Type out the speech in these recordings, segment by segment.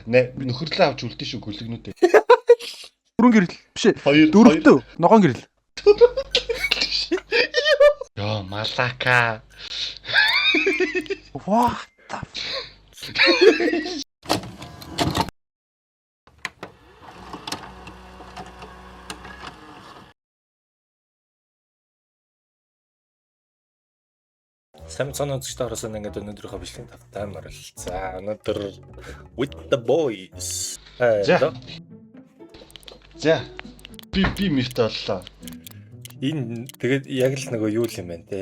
За нөхөрлөө авч үлдэн шүү гүлгнүүдээ. Дөрвөн гэрэл биш ээ. Хоёр. Дөрөвтөө ногоон гэрэл. Йоо, малака. What the Сайн цон үзэгчдээ орсон ингээд өнөөдрийнхөө бичлэгийн тавтай морил. За өнөөдөр with the boys. За. За. Би мэрт боллоо. Энэ тэгээд яг л нөгөө юу л юм байна те.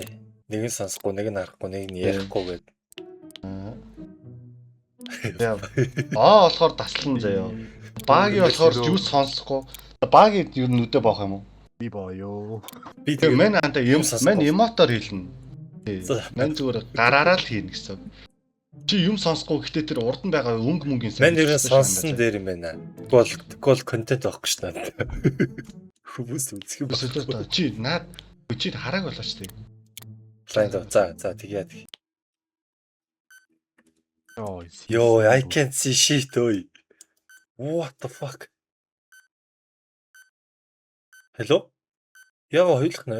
Нэг нь сонсохгүй, нэг нь харахгүй, нэг нь ярихгүй гээд. За. Аа болохоор таслан заяа. Баги болохоор юу сонсохгүй. Баги ер нь нүдэ боох юм уу? Би боёо. Би Тэгээ мэн анда юм сонсохгүй. мэн эмотор хэлнэ. За. Мэн зүгээр гараараа л хийнэ гэсэн. Чи юм сонсохгүй гэхдээ тэр урд нь байгаа өнгө мөнгөний Мэн ер нь сонссон дээр юм байна. Тэгвэл контент авахгүй ш надад. Хүмүүс үзэх юм байна. Чи наад чи харааг болооч тээ. За за за тэгье тэг. Йоо. Йоо, I can't see shit ой. What the fuck? Hello? Яга хоёулах нэ.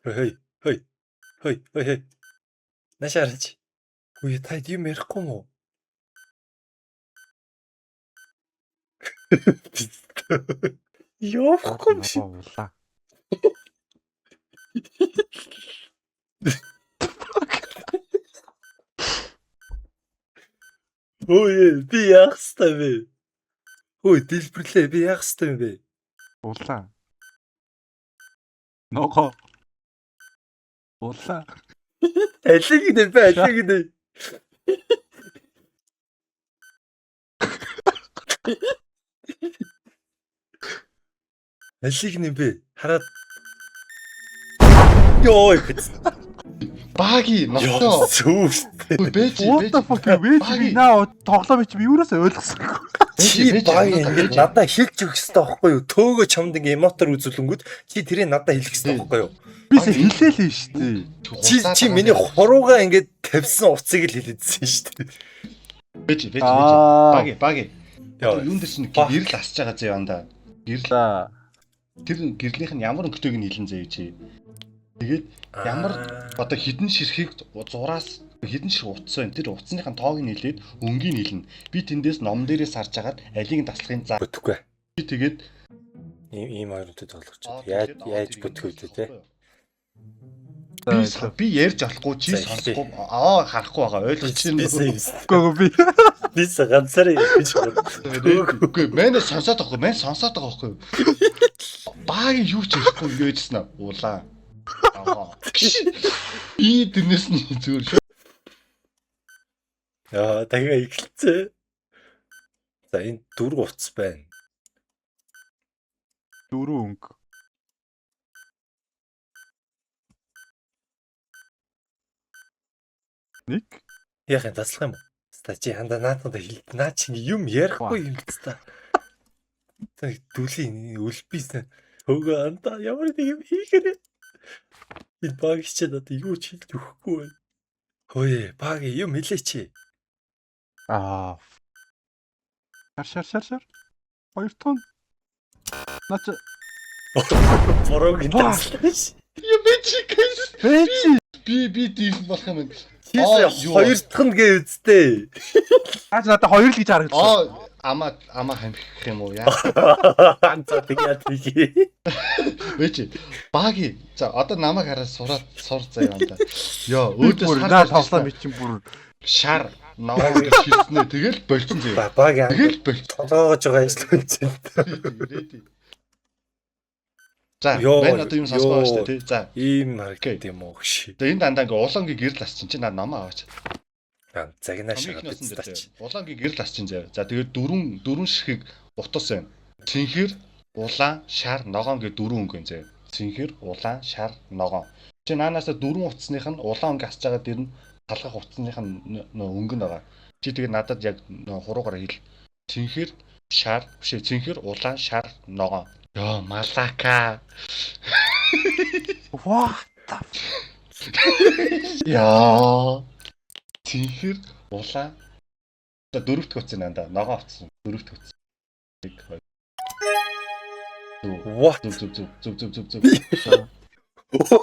Хей, хей. Хей, хей, хей. Нашаарч. Үгүй та юм ярихгүй мó? Явахгүй юм шиг. Улаа. Өө би яах ёстой вэ? Хөөе дэлбэрлээ би яах ёстой юм бэ? Улаа. Ногоо. Улаа. Алиг нэ би алиг нэ. Алиг нэ би хараад Йой биз. Баги ноцоо. Зүвтэй. Бэж What the fuck вэ? Би наа тоглоом чи би юуроос ойлгосонгүй. Чи баг ингэж надаа хэлж өгөх ёстой байхгүй юу? Төөгөө чамд ингэ эмотор үзүүлэнгүүд чи тэрийг надаа хэлэх ёстой байхгүй юу? Би сая хэлээл нь шүү дээ. Чи миний хуруугаа ингэж тавьсан утсыг л хэлээдсэн шүү дээ. Бэж бэж бэж. Аа. Баги баги. Йоо. Одоо юун дээр чинь Fuck. гэрэл асж байгаа заяа андаа. Гэрэл За. тэр гэрлийнх нь ямар өнгөтэйг нь хэлэн заяа чи. Тэгээд ямар одоо хідэн ширхийг зураас хідэн ширх утсан юм. Тэр утсных нь тоог нь хэлээд өнгийг нь хэлнэ. Би тэндээс ном дээрээс харж агаад алийг нь таслахын за. Бүтэхгүй. Би тэгээд Ийм ийм хоёртой тоглож байна. Яаж яаж бүтгэв үү те? Би би ярьж болохгүй чи За, эхлэе. сонсохгүй аа харахгүй байгаа ойлгож чинь. Би сая Үгүй би. би сая ганцаараа ярьж байна. Үгүй мэн сонсоод байгаа мэн сонсоод байгаа байхгүй юу? Баг юу ч ярихгүй ингэжсэн аа. Улаан. Аа. Би тэрнээс нь зүгээр шүү. Яа, дахиад эхэлцээ. За энэ дөрөв утас байна. Дөрөв өнгө. Нэг. Яах юм таслах юм уу? Ста чи хандаа наатанда хэл наа чи ингэ юм ярихгүй юм л та. Тэг дүлийн үлбийсэн. Хөөгөө андаа ямар нэг юм хийгэрэ. Энэ баг чи надад юу ч хэлж өгөхгүй байна. Хөөе, баг юм хэлээч. Аа. Шар шар шар шар. Хоёр тон. Наа чи Борог таслаа ш. Яа би чи гэж Бэчи. би дийл болох юм. Чи сая хоёр дахь нь гээ үсттэй. Наа чи надад хоёр л гэж харагдлаа. Аа ама ама хамхих юм уу яа? За тэгээ тэгээ. Бэчи. Баги. За одоо намайг хараад сураад сур заяа андаа. Йоо өөдөөс Бүр хар наа тарж тоглоом ирсэн. чинь бүр Шар ногоо гэж хэлснэ. Тэгэл болцсон заяа. Баг Тэгэл болцсон. толгоогож байгаа ажил үн. Ready. За, Йоо, мань одоо юм сонсгоо байгаа шүү дээ тий. За. Ийм харагдд юм уу гэж. За энэ дандаа ингээ улаангийн гэрэл асчин чи наа намаа аваач. Загнаа Хамгийн шагаад ихний усан дээр тач. заяа. Улаангийн гэрэл асчин заяа. За тэгээд дөрвөн дөрвөн ширхэг утас байна. Цэнхэр, улаан, шар, ногоон гэ дөрвөн өнгө юм заяа. Цэнхэр, улаан, шар, ногоон. Чи наанаасаа дөрвөн утасных нь улаан өнгө асж байгаа дэр нь талгах утасных нь нөө өнгө нь байгаа. Чи тэгээд надад яг нөө хуруугаар хэл. Цэнхэр, шар, биш ээ, цэнхэр, улаан, шар, ногоон. Йоо, малака. What the Яа. Цэнхэр, улаан, За, дөрөвт утас андаа. Ногоон утас. Дөрөвт утас. 1 2. Зөв. What? Зөв, зөв, зөв, зөв, зөв, зөв, зөв.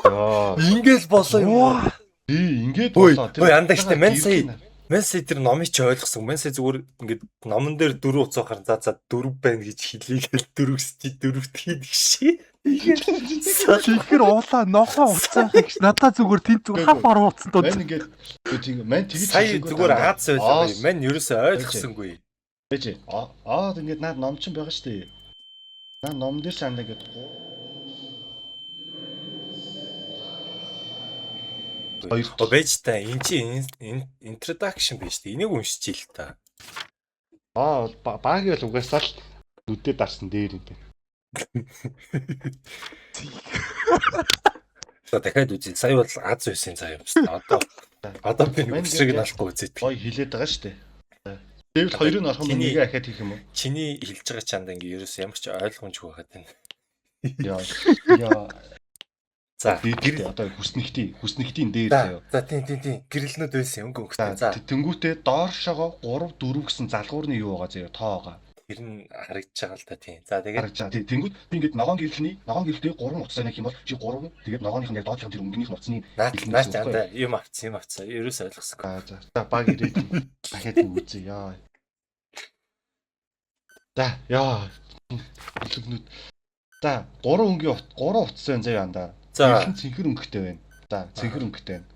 Яа. Ингээл болоо юм уу? Би ингээд Ой, болоо. ой, андаа штэ, мэн сая тэр номыг чи ойлгосон. Мэн сая зүгээр ингээд номон дээр дөрөв утас гарan, за за, дөрөв байна гэж хэлийгээл дөрөвс чи дөрөвт хийдэг ши. Цэнхэр, улаан, ногоон утсан гэж надад зүгээр тэнд зүгээр хав баруун утсан дууд. Мэн ингээд тийм мэн тэгж Сая хэлэнгүүт зүгээр андаа, Аз ойлгоогүй. Оос. Мэн ерөөсөө ойлгосонгүй. Бэж. Аа, ингээд наад ном чинь байгаа штэ. Наа ном дээр ч андаа ингээд хоёр. О, бэж та, эн чи introduction биш үү? Энийг уншиж ил та. Аа, багийн бол угаасаа л нүдээ дарсан дээр юм байна. За, дахиад үзье. Сая бол Аз байсан заа юм байна. Одоо би Мэн үсрэг нь ингээд олохгүй үзээд. Гоё хилээд байгаа штэ. Тэгвэл хоёрыг нь орох юм, нэгээ ахиад хийх юм уу? Чиний хэлж байгаа чанд ингээ ерөөсөө ямар ч ойлгомжгүй байхад байна. Яа. Яа. За, Дээдтэй одоо хүснэгтийн дээр За, заяа. за, тийм, тийм, тийм. Гэрэлнүүд байсан өнгө өнгөтэй. За, За, тэнгүүтээ дооршоогоо 3 4 гэсэн залгуурны юу байгаа заяа, тоо байгаа. Тэр нь харагдаж байгаа л та, тийм. За, тэгээд Харагдаж байгаа. Тэнгүүт би ингээд ногоон гэрлэний ногоон гэрлэлтэй 3 утас байх юм бол чи 3, тэгээд ногооных нь яг доотлох тэр өнгөнийх нь утасны наад хэлнэ наач гэсэн үг андаа юм авцсан, юм авцсан. Ерөөсөө ойлгосонгүй. За за. За, баг ирээд дахиад нэг үзье. Яа. За, яа. Бүлэгнүүд. За, 3 өнгийн 3 утас байна заяа андаа. За, Гэрэл нь цэнхэр өнгөтэй байна. За, цэнхэр өнгөтэй байна.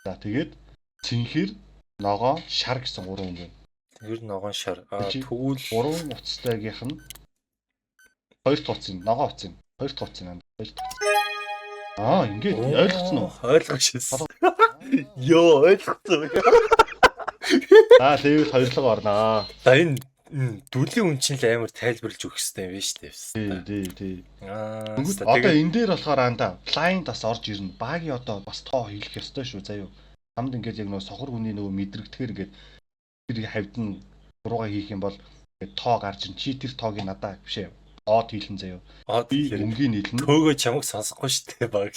За, тэгээд цэнхэр, ногоон, шар гэсэн гурван өнгө байна. Тэр ногоон, шар. Аа, Чи тэгвэл гурван утастайгийнх нь хоёр дахь утас нь ногоон утас нь хоёр дахь утас нь хоёр дахь утас. Аа, ингээд ойлгоцсон уу? Ойлгож шээ. Йоо, ойлгоцсон. Аа, тэгвэл хоёрлого орноо. За, энэ дүлийн үн чинь л амар тайлбарлаж өгөх хэрэгтэй юм биш үү? Тий, тий, тий. Аа, Тэнгүүт одоо энэ дээр болохоор андаа blind бас орж ирнэ. Багийн одоо бас тоо хэлэх ёстой шүү заяа. Хамд ингээд яг нөгөө сохор хүний нөгөө мэдрэгдэхээр ингээд тэр хавьд нь бурууга хийх юм бол ингээд тоо гарч ин, чи тэр тоог надаа биш ээ. Од хийлэн заяа. Би өнгийн нийлнэ. Төөгөө чамаг сонсохгүй шүү дээ, баг.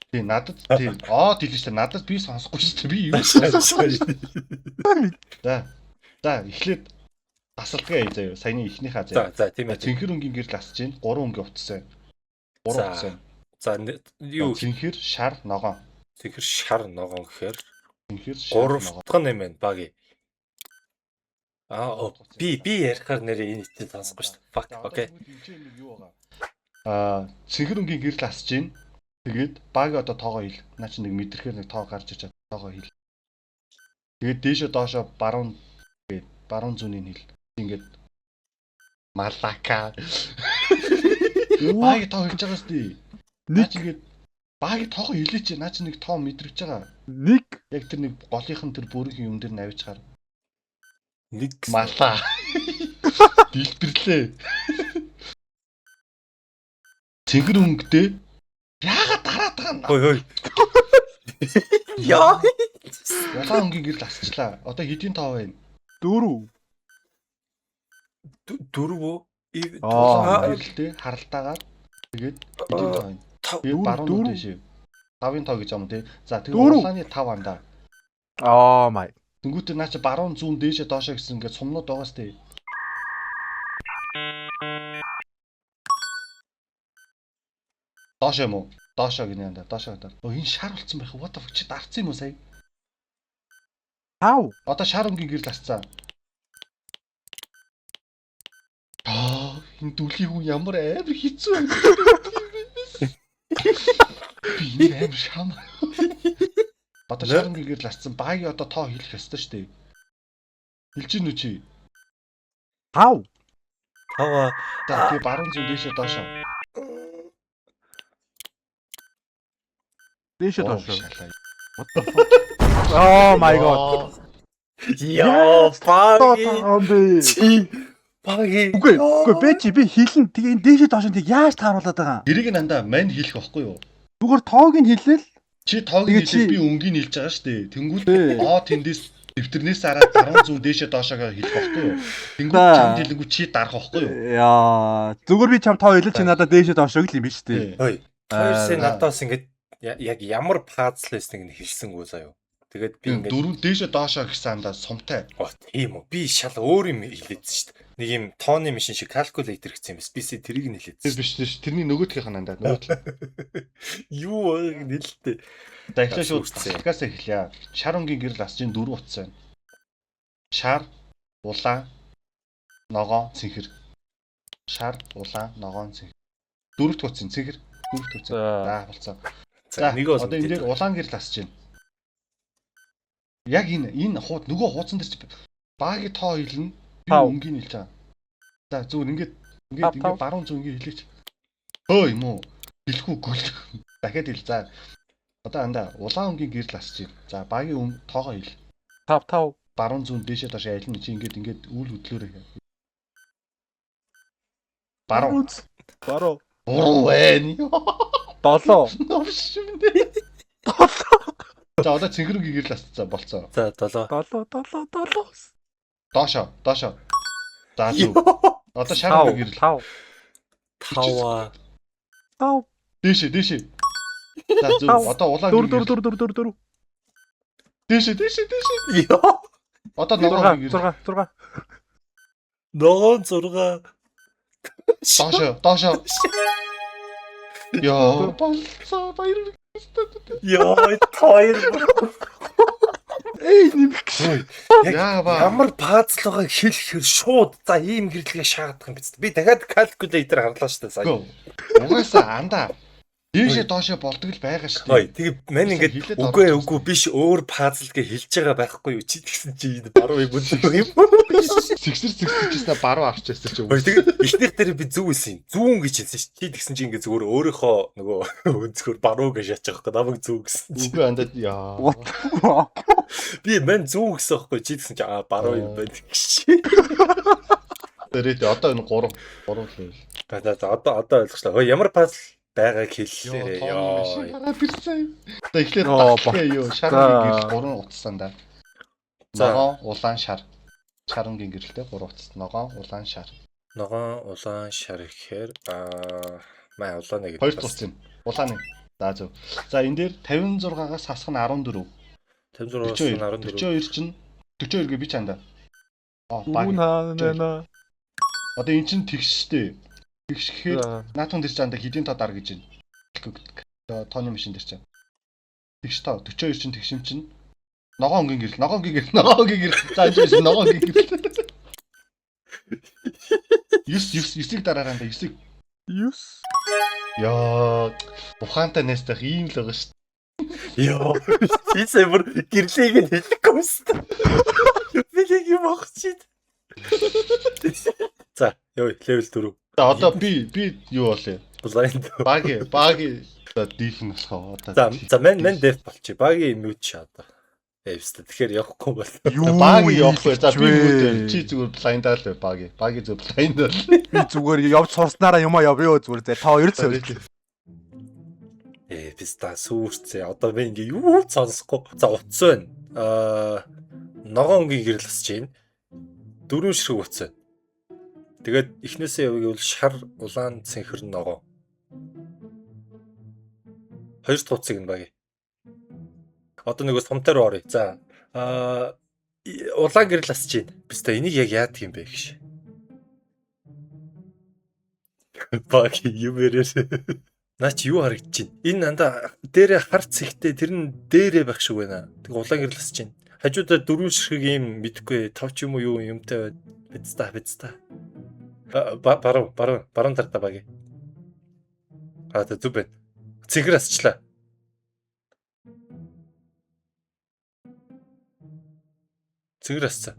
Тий, надад тий од хэлнэ шүү дээ. Надад би сонсохгүй шүү дээ. Би юу сонсохгүй. За. За, эхлээд тасалдгаа яа заяа. Саяны эхнийхээ За, заяа. за, тийм ээ. Цэнхэр өнгийн гэрэл асж гин 3 өнгийн утас байна. 3 За. утас байна. За, юу Цэнхэр, шар, ногоон. цэнхэр, шар, ногоон гэхээр Цэнхэр, шар, гурав ногоон. дахь нь юм байна, баг. Аа, оо, би ярихаар нэрээ энэ итэл сонсохгүй шүү дээ. Fuck, okay. Аа, цэнхэр өнгийн гэрэл асж гин. Тэгээд баг одоо тоогоо хил. Наа чи нэг мэдрэхээр нэг тоо гарч ичээ, тоогоо хил. Тэгээд дээшээ доошоо баруун гээд баруун зүүнний хил. Ингээд малака. Баг тоо хэлж байгаа сте. Наа Нэг чи ингээд баг тоогоо хэлээч. Наа чи нэг тоо мэдрэж байгаа. нэг. Яг тэр нэг голынх нь тэр бүрийн юм дээр навичгаар Нэг гэсэн. малаа. Дэлбэрлээ. Цэнгэр өнгөтэй яагаад дараад байгаа юм? Хой хой. Яа. Улаан өнгийн гэрэл асчлаа. Одоо хэдийн тоо байна? Дөрөв. Дөрөв үү? Аа. Улаан гэрэлтэй харалтаагаар тэгээд хэдийн тоо байна? Тав. Тэгээд Дөрөв, баруун дөрөв. нүдээ шив. 5-ын тоо гэж юм тий. За, тэгээд Дөрөв. улааны 5 андаа. Oh my. Тэнгүүтээ наа чи баруун зүүн дээшээ доошоо гэсэн ингээд сумнууд байгаа сте. Доошоо юм уу? Доошоо гинэ андаа. Доошоо андаа. Өө, энэ шар болцсон байх. What the fuck, чи дарцсан юм уу сая? Тав. Одоо шар өнгийн гэрэл асцаа. Аа, энэ дүлийн хүн ямар амар хэцүү юм. Би энэ амар шам. Одоо шар өнгийн гэрэл асцсан. Багийн одоо тоо хэлэх ёстой шүү дээ. Хэлж гин үү чи? Тав. Тава. За, тэгээ баруун зүүн дээшээ доошоо. Дээшээ Оо, доошоо. шалаа. What the fuck? Oh my god. Яа, баг. юм бэ? Чи баг. Үгүй, үгүй, би чи би хэлэн, тэгээ энэ дээшээ доошоо тийг яаж тааруулаад байгаа юм? Тэрийг нь андаа мань хэлэх байхгүй юу? Зүгээр тоог нь хэлэл. Чи тоог нь Тэгээ хэлээд чи- би өнгийг хэлж байгаа шүү дээ. Тэнгүүт Тий. оо тэндээс дэвтэрнээс хараад баруун зүүн дээшээ доошоогоо хэлэх байхгүй юу? Тэнгүүт За. чамд хэлэнгүүт чи дарах байхгүй юу? Яа, зүгээр би чам тоо хэлэл, чи надад дээшээ доошоо гэл юм биш үү? Тий. Хой. Хоёр сая Аа. надаас ингээд яг ямар пазл байсныг нь хэлсэнгүй заяа. Тэгээд би ингээд Дөрөв дээшээ доошоо гэсэн андаа сумтай. Оо тийм үү. Би шал өөр юм хэлээдсэн шүү дээ. Нэг юм тооны машин шиг калькулятор гэсэн юм бас. Би сая тэрийг нь Тэр хэлээдсэн. биш биш. Тэрний нөгөөдгийнх нь андаа нөгөө тал. Юу байгааг нэлтээ. За эхлээ шууд Сүрцээ. таслахаас эхлэе. Шар өнгийн гэрэл асжин дөрөв утас байна. Шар, улаан, ногоон, цэнхэр. Шар, улаан, ногоон, цэнхэр. Дөрөвт утас нь цэнхэр. Дөрөвт утас. За. За болцсон. За нэг бол одоо энэ дээр улаан гэрэл асж байна. Яг энэ хууд нөгөө хуудсан дээр чи багийн тоо хэлнэ. Би Тав. өнгийн хэлж байгаа. За зүгээр ингээд ингээд Тав, тав. ингээд баруун зүүн ингээд хэлээч. Хөө юм уу? Хэлэхгүй гөл. Дахиад хэл. За. Одоо андаа улаан өнгийн гэрэл асж байна. За багийн өн тоогоо хэл. 5 5. Баруун зүүн дээшээ доош аль нь чи ингээд ингээд үйл хөдлөөрэй. Баруун. Баруун. Буруу байна. 7. Новш юм дээ. 7. За одоо цэнхэр өнгийн гэрэл асцсан болцоо. За 7. 7 7 7. Доошоо, доошоо. За зүг. Одоо шар 5 өнгийн гэрэл. 5 5 5. Дээшээ, дээшээ. За зүг. Тав. Одоо улаан 4 өнгийн 4 гэрэл. 4 4 4 4. Дээшээ, дээшээ, дээшээ. Йоо. Одоо ногоон өнгийн 6 гэрэл. 6 6. Ногоон 6. Доошоо, доошоо. Йоо, болцоо баяр. Йоо, тойр. Эй нэмэх. Ой, яг Яа ба. ямар пазл байгааг хэлэхээр шууд за ийм гэрлэгээ шагаадах юм биз. Би дахиад калькулятор харлаа шүү дээ сая. Үгүй. Угаасаа андаа. Дээшээ доошоо болдог л байгаа шүү Ой, дээ. тэгээ мань ингээд Хилээд үгүй орж үгүй биш өөр пазл гэж хэлж байгаа байхгүй юу? Чи тэгсэн чи энэ баруун юм өндөр юм. Сэгсэр сэгсэрчээсээ баруун авчээсээ чи. Ой, тэгээ эхнийх дээр би зөв хэлсэн. Зүүн гэж хэлсэн шүү. Чи тэгсэн чи ингээд зүгээр өөрийнхөө нөгөө өнцгөр баруун гэж яачих байхгүй. Намайг зөв гэсэн чи. Үгүй андаа яа. What the fuck? Би мань зүүн гэсэн байхгүй. Чи тэгсэн чи аа баруун юм байна гэж. Тэрээ одоо энэ 3 3 level. За за за, одоо ойлголоо. Ой, ямар пазл байгааг хэллээрээ. Ёо, Ёо. гараад ирсэн. За эхлээд Йоо, багтлаа юу? Шар за. өнгийн гэрэл 3 утсан да. За. Ногоон, улаан шар. Шар өнгийн гэрэлтэй 3 утас. Ногоон, улаан шар. Ногоон улаан шар гэхээр аа маа улаан нэг. Хоёр дахь утас юм. Улаан нэг. За зөв. За энэ дээр 56-аас хасах нь 14. 56-аас 42. 14. 42 чинь 42 гэ би чанда. Аа, баг. 4 8 Одоо эн чинь тэгш штэ. Тэгш гэхээр 8. наатун дээр чанда хэдийн тоо дар гэж байна. Одоо тооны машин дээр чинь. Тэгш тоо 42 чинь тэгш юм чинь. Ногоон өнгийн гэрэл, ногоон өнгийн гэрэл, ногоон өнгийн гэрэл. За энэ чинь ногоон өнгийн гэрэл. 9 9 9-ийг дараарай анда 9-ийг. 9. Яа, ухаантай найстах ийм л байгаа шүү. Йоо. Чи сая бүр гэрлийг нь хэлэхгүй юм шүү дээ. Би нэг юм авах чи. За, ёо, level 4. За одоо би юу болъё? Blind. Баги за диф нь болох одоо. За, за мань def болчих. Багийн mute чи одоо. Эвстэ. Тэгэхээр явахгүй бол. Юу Баги явахгүй. За би вэ? mute. Чи зүгээр blind-аа л бай баги. Баги зүгээр blind-аа л. Би зүгээр явж сурснараа юмаа явъё зүгээр зэ. Та хоёр цэвэр. Писта сүрцээ. Одоо би ингээ юу ч сонсохгүй. За, утас байна. Аа, ногоон өнгийн гэрэл асч байна. Дөрвөн ширхэг утас байна. Тэгээд эхнээсээ явъя гэвэл шар, улаан, цэнхэр, ногоон. Хоёр дахь утсыг нь багь. Одоо нөгөө сумтай руу оръё. За, аа улаан гэрэл асч байна. Писта энийг яг яадаг юм бэ гэж. Баг юм яриаш. Наа чи юу харагдаж байна? Энэ андаа дээрээ хар цэгтэй тэр нь дээрээ байх шиг байна. Тэг улаан гэрэл асч байна. Хажуудаа дөрвөн ширхэг юм мэдхгүй товч юм уу юу юмтай байна. Биз та. Баруун баруун баруун тартаа баг. А тэ зүг байна. Цэгэр асчлаа. Цэгэр асцсан.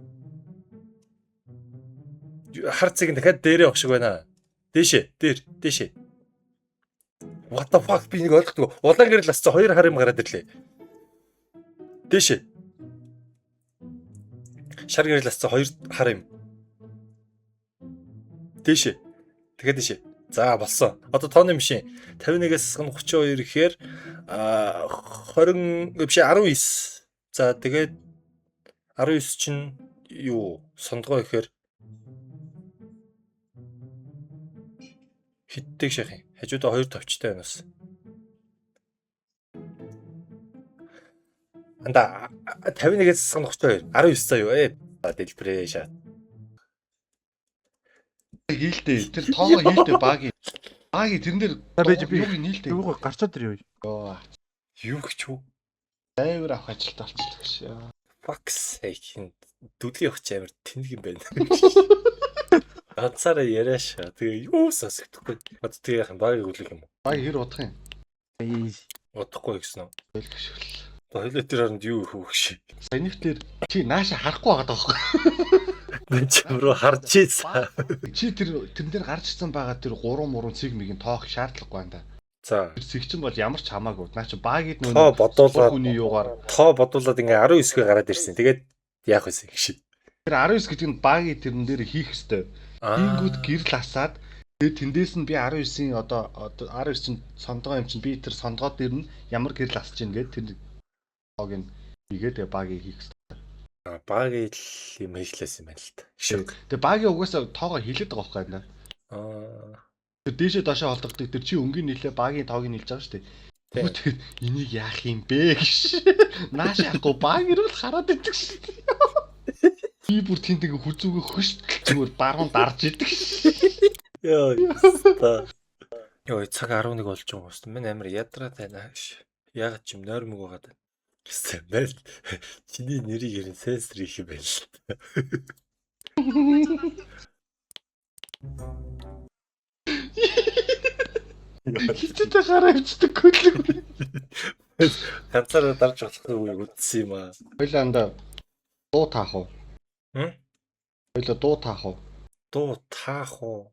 Хар цэг нь дахиад дээрээ явах шиг байна. Дээшээ, дээр, дээшээ. What the fuck би нэг ойлгохгүй. Улаан гэрэл асцсан хоёр хар юм гараад ирлээ. Дээшээ. Шар гэрэл асцсан хоёр хар юм. Дээшээ. Тэгэхээр дээшээ. За болсон. Одоо тооны машин 51-ээс 32 гэхээр а 20 биш 19. За тэгээд 19 чинь юу сондгоо гэхээр хитдэг шах юм. Хажуудаа хоёр товчтой байна бас. Анда 51-ээс засах нь 32. 19 заа юу? Дэлбэрээ шат. Хийлдэ. Тэр тоогоо хийлдэ баги. Баги тэрэн дээр За, бэж би- юуг нийлдэ. Юугаа гарчаад ирээ. Йоо. Юу гэж юу? Дайвар авах ажилд болчихлоо гэж. Fuck's sake. Энэ Дүлийн өгч амар тэнэг юм байна. Ганцаараа яриаш. Тэгээ юу сонсогдохгүй. Одоо тэгээ яах юм? Багийг үлэх юм уу? Баги хэр удах юм? Ээ. Удахгүй гэсэн үү? Ойлгошвол. Одоо хоёлоо тэр оронд юу их үг шиг. Саяных дээр чи нааша харахгүй байгаа даахгүй. Би ч рүү харж ийсэн. Чи тэрэн дээр гарч ирсэн байгаа тэр 3 мурын цэг миг нь тоох шаардлагагүй байна да. За. Тэр цэг чинь бол ямар ч хамаагүй. Наа чи багид Тоо нөө бодуулаад хүний юугаар тоо бодуулаад ингээ 19-гээ гараад ирсэн. Тэгээд яах вэ гэж. тэр 19 гэдэг нь баги тэрэн дээр хийх ёстой. Хийнгүүд гэрэл асаад тэгээд тэндээс нь би 19-ийн одоо 19 чинь сондгоо юм чинь би тэр сондгоо дээр нь ямар гэрэл асч ийн гээд тэр тоог нь хийгээд тэгээ багийг хийх ёстой. Багийн л юм хийхлээс юм байна л та. Шок. Тэгээ багийн угаасаа тоогоо хилээд байгаа байхгүй юм да. Аа. Тэр дээшээ доошоо холдогддог тэр чи өнгийн нийлээ багийн тоог нь нийлж байгаа шүү дээ. Тийм. Тэгээд энийг яах юм бэ гэж. Нааш яахгүй баг ирвэл хараад идэг шүү дээ. Би бүр тэнд ингээ хүзүүгээ хөш зүгээр баруун дарж идэг шүү. Йоо. Та. Йоо, цаг 11 болж байгаа юм байна. Мэн амар ядраад байна гэж. Яагаад ч юм нойрмог байгаад байна. Гэсэн байл. Чиний нэрийг ерэн сенсор хийх юм байна л. Хичээтэй гараа өвчтөг хөлөг. Ганцаараа дарж болох үгийг үтсэн юм аа. Хоёлаа андаа дуу таах уу? Хм? Хоёлаа дуу таах уу? Дуу таах уу?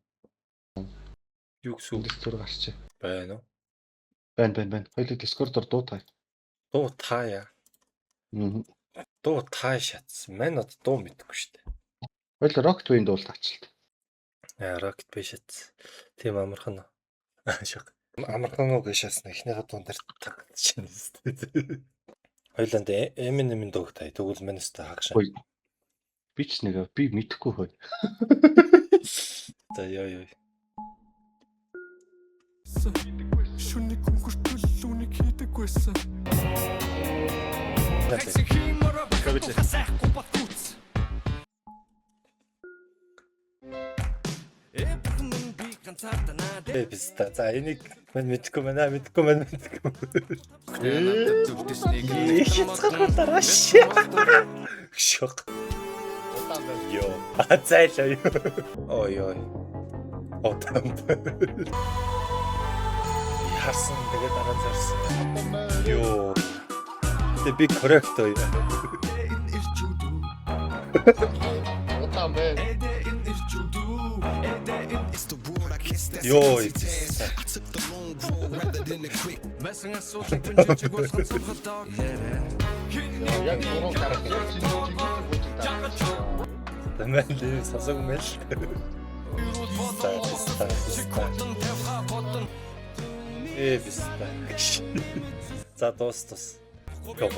Юу гэсэн үг Эндээс зураг гарчээ. байна уу? Байна байна байна. Хоёлаа Discord-оор дуу таа. Дуу таая. Мм. Дуу таа шатсан. Мэн одоо дуу мэдэхгүй шүү дээ. Хоёлаа Rocket Band дуу таачлаа. Аа, Rocket Band шатсан. Тийм амархан. Шок. Амархан уу гэж шатсан. Эхнийхээ дуун дээр тагч шин. Хоёланд Eminem-ийн дууг таа. Тэгвэл мэн өстө хагшаа. Ой. Би ч нэг би мэдэхгүй хөө. За ёо ёо. Шүнийг хөнгөртөл үнийг хийдэг байсан. Э биста. За энийг мэн мэдэхгүй байна. Мэдэхгүй байна. Мэдэхгүй. Хяцгарах дарааш. Шок. Йоо. А зайлаа юу. Ой ой. Отам. Харсан тэгээд дараа зарсан. Йоо. Тэ би correct ой. Удаан байна. Йоо. Яг гурван гарах. Чи жинхэнэ бүжиг даа. Тэмээ л сонсоогүй мэл. Ста ста. Э биста. За дуус тус.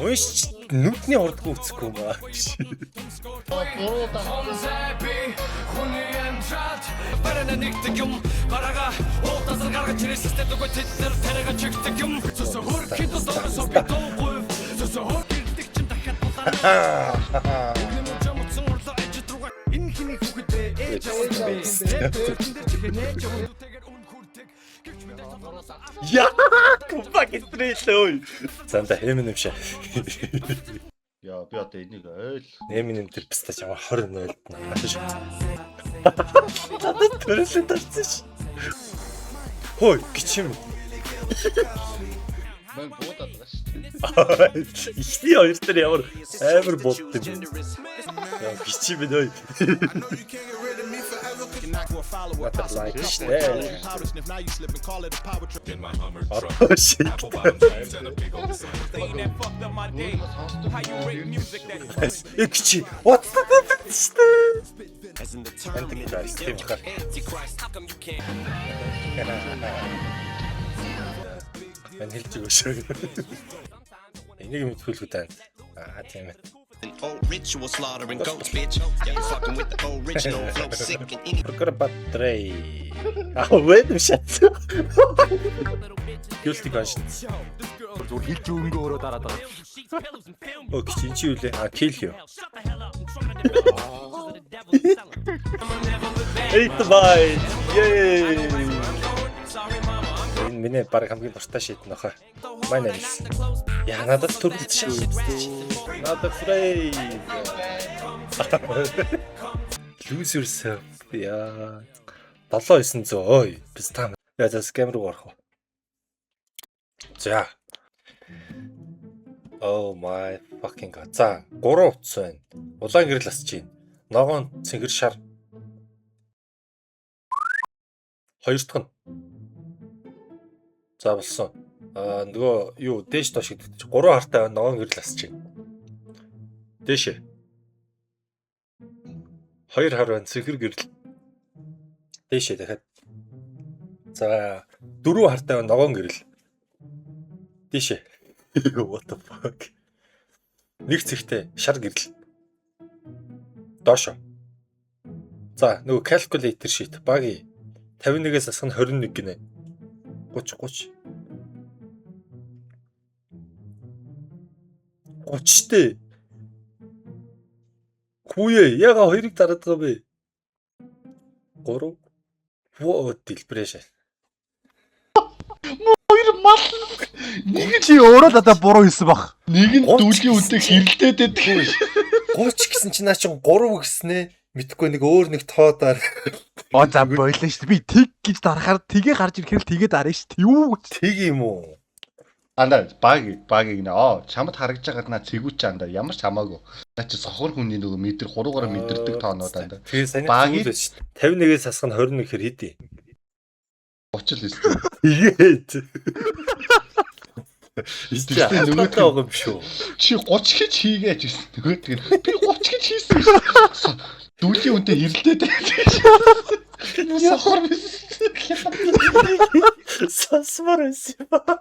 Унш нүдний урдгүй үцэхгүй юм аа. Яа, кумбак стрэлээ. Занда Eminem шаа. Яа би одоо энийг ойл. Eminem тэр писта чамаа 20 0 Надад төрөлөө тарсан ш. Хой, гिचим. Мэн буудаад байгаа шүү дээ. Ихний хоёр дээр ямар амар болд юм. Яа, гिचим нөө. Надад лайк штэ. In my Hummer truck, Одоо шиг. apple bottom jeans and a big old sun. Э гिचи. What the штэ. Антикрист тийм хаа. Мэн хэлж өгөө шүү. Энийг мэдхүйлгүй тань. Аа тийм ээ. Old ritual slaughtering goats, bitch. Yeah, you fucking with the original flow, sick and any Бургер Батрей. Аа вэ юм шат. Guilty conscience. Зүгээр хилж өнгө өөрөө дараад байгаа. Өө чи энэ чи юу лээ? А kill you. Eight byte. Yay. Энэ миний баг хамгийн дуртай shit нөхөө. My name is. Яа, надад төрөлд шүү. Надад phrase. Lose yourself. Яа. 7900 ой. Биз та. Яа, за scam руу орох уу? За. Oh my fucking god. За, 3 утас байна. Улаан гэрэл асч байна. Ногоон цэнгэр шар. Хоёр дахь нь. За, болсон. Аа, нөгөө юу дээш доош гэдэг чи 3 хартай байна. Ногоон гэрэл асч байна. Дээшээ. Хоёр хар байна. Цэнгэр гэрэл. Дээшээ дахиад. За, дөрөв хартай байна. Ногоон гэрэл. Дээшээ. What the fuck? Нэг цэгтэй шар гэрэл. Доошо. За, нөгөө calculator sheet баги 51-ээс асах нь 21 гинэ. 30 30. 30 штэ. Хүүе, яга хоёрыг дараад байгаа бэ? 3. Воо, дэлбэрээш. Хоёр мал нэг нь Чи өөрөө л одоо буруу хийсэн баг. нэг нь 30 дүлгийн үнтэй хэрэлдээд байдаг. 30 гэсэн чинь наа чин 3 гэснээ мэдхгүй нэг өөр нэг тоо даар. Оо за боллоо шүү дээ. Би тэг гэж дарахаар тэгээ гарч ирэхээр л тэгээ дарна шүү дээ. Юу гэж. Тэг юм уу? Андаа баг багийг нэ. Аа, чамд харагдж байгаад наа цэгүүч андаа ямар ч хамаагүй. Наа чи сохор хүний нөгөө мэдэр хуруугаараа мэдэрдэг тоонууд андаа. Тэгээ саний Багийг- зүйл шүү дээ. 51-ээс асах нь 21 хэр хэдий? 30 л өссөн. Тэгээд. Тэгсэн Нөгөө нөгөөх нь- байгаа юм шүү. Чи 30 гэж хийгээч гэсэн. Нөгөө тэр би 30 гэж хийсэн шүү. Дүлийн үнтэй хэрэлдээд байдаг. Сохор биш. Сонсмор байсан юм аа.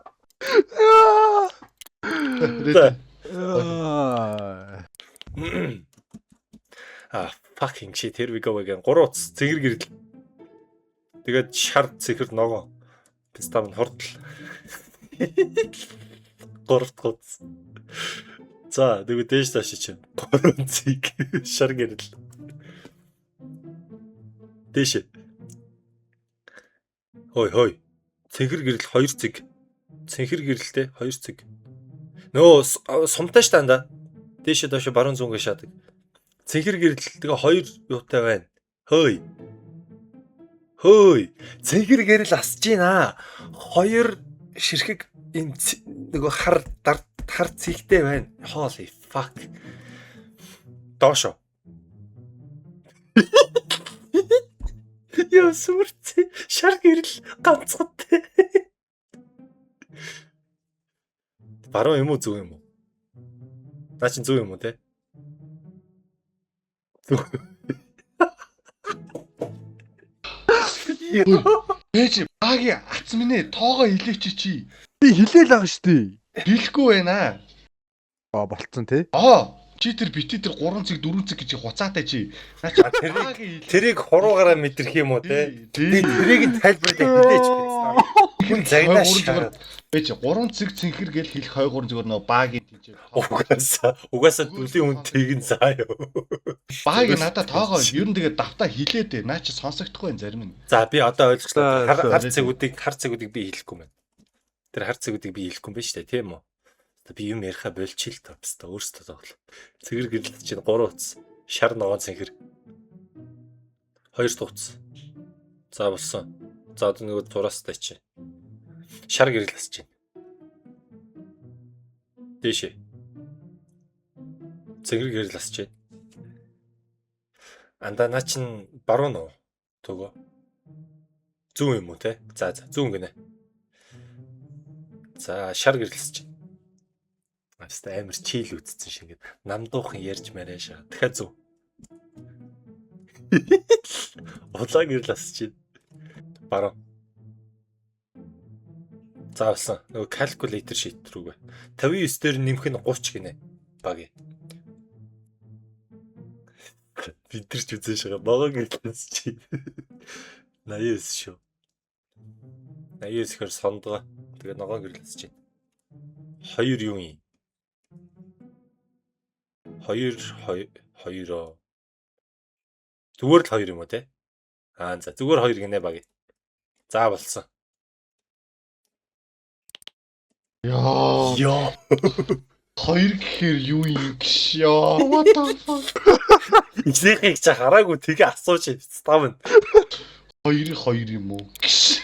За. Аа. А fucking shit, here we go again. Гурван утас цэгэр гэрэл. Тэгээд шар цэгэр ногоо. Пистам нь хурдл. Гурав дахь утас. За, нөгөө дээш доош чинь. Гурван цэг шар гэрэл. Дээш. Хой хой. Цэгэр гэрэл 2 цэг. Цэнхэр гэрэлтэй 2 цэг. Нөө сумтай ш дандаа. Дээшээ доош баруун зүүн гэж шаадаг. Цэнхэр гэрэл тэгээ хоёр юутай байна. Хөөй. Хөөй. Цэнхэр гэрэл асж гинэ. Хоёр ширхэг энэ нөгөө хар дар хар цэгтэй байна. Holy fuck. Доошо. Яа сүрцээ шар гэрэл ганцхан. Баруун юм уу, зөв юм уу? Наа чин зөв юм уу, те? Зөв. Ээж багийн ац минь ээ, тоогоо илээч чи. Би хилээл байгаа шүү дээ. Хэлэхгүй байна. Аа, болцсон тий. Аа, чи тэр бити тэр 3 цэг 4 цэг гэж хуцаатай чи. Наа чи тэрийг- багийн хил- Тэрийг хуруугаараа мэдрэх юм уу, те? Би Тий. тэрийг нь тайлбарлаад хэлээч би. Хүн загнаа шахаад. Ээж 3 цэг цэнхэр гэл хэлэх 2 3 зүгээр нөө багийн тийж. Угаасаа дүлийн үн тийг нь заа юу. Баг надаа тоогоо ер нь тэгээ давтаа хилээд ээ. Наа чи сонсогдохгүй байх зарим нь. За, би одоо ойлголоо. За, Хар за. хар цэгүүдийг хар цэгүүдийг би хэлэхгүй байна. Тэр хар цэгүүдийг би хэлэхгүй юм байна шүү дээ, тийм үү? Одоо би юм яриха болчих л тоо. Баста өөрсдөө тоглол. Цэгэр гэрэлт чинь 3 утас. Шар ногоон цэнхэр. 2 дахь утас. За, болсон. За, одоо нөгөө зураастай чи. Шар гэрэл асч байна. Дээшээ. Цэгэр гэрэл асч байна. Андаа наа чин баруун уу? Төгөө. Зүүн юм уу, те? За за, зүүн гинэ. За, шар гэрлэсэж. Аста амар chill үтцсэн шиг ингээд намдуухан ярьж мараа шаа. Дахиад зүү. Улаан гэрэл асч. Баруун. За, болсон. Нөгөө calculator sheet рүүгээ. 59 дээр нэмэх нь 30 гинэ. Баг. Бид нар ч үзэн шага ногоон гэрлээс чи. 89 шүү. 89 гэхээр сондгоо. Тэгээ ногоон гэрлээс чи. 2 юу юм? 2 2 2-оо. Зүгээр л 2 юм уу те? Аа за зүгээр 2 гинэ баг. За болсон. Яа. Йоо. Хоёр гэхээр юу юм гш ёо. What the fuck? Эхнийхийг чи хараагүй тэгээ асууж став. Хоёр хоёр юм уу? Гш.